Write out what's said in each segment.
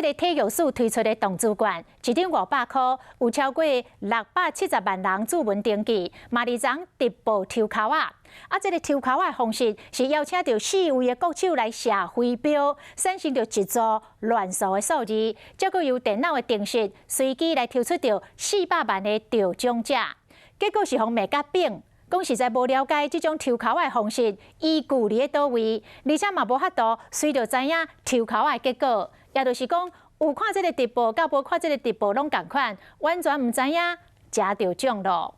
這个體育署推出的動資券，一張500箍，有超過670萬人注文登記，嘛佇昨直播抽籤仔。啊，這个抽籤仔的方式是邀請著四位的國手來射飛鏢，產生著一組亂數的數字，再閣由電腦的程式隨機來抽出著400萬的得獎者。結果是予罵甲反，講實在無了解這種抽籤仔的方式依據佇咧佗位，而且嘛無法度隨著知影抽籤仔的結果，也就是講有看這个直播佮無看這个直播攏仝款，完全毋知影誰得獎囉。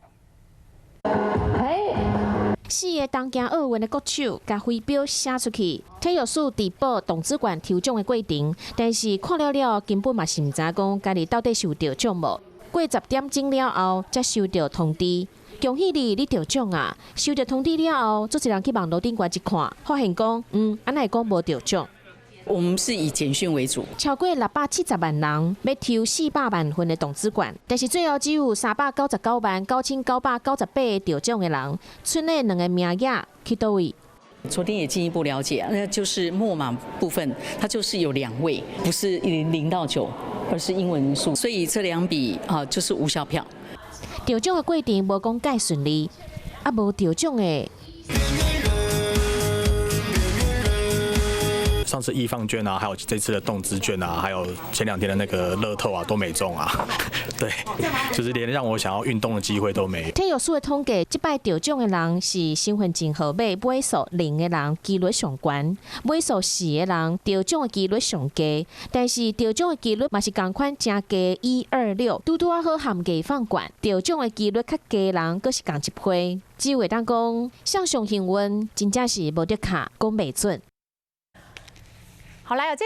四个東京奧運的國手，共飛鏢射出去，體育署直播動資券抽獎的過程，但是看了了根本嘛是毋知影講家己到底是有得獎無。過10點鐘了後，才收到通知，恭喜你，你得獎啊！收到通知了後，足濟人去網路頂懸一看，發現講，啊哪會講無得獎？我們是以簡訊為主。超過670萬人欲抽400萬份的動資券，但是最後只有399萬9998個得獎的人，賰的兩个名額去佗位？昨天也進一步了解，那就是末碼部分，它就是有兩位，不是0到9，而是英文數，所以這兩筆啊就是無效票。得獎的過程無講蓋順利，啊無得獎的。上次藝 FUN 券啊，還有這次的動資券啊，還有前兩天的那個樂透啊，都沒中啊。對，就是連讓我想要運動的機會都沒有。體育署的統計，這擺得獎的人是身份證號碼尾數零的人幾率上懸，尾數四的人得獎的幾率上低。但是得獎的幾率嘛是仝款誠低，1、2、6，拄拄仔好含藝 FUN 券，得獎的幾率較低人，閣是仝一倍。只有會當講，誰上幸運，真正是無得卡，講袂準。好來，這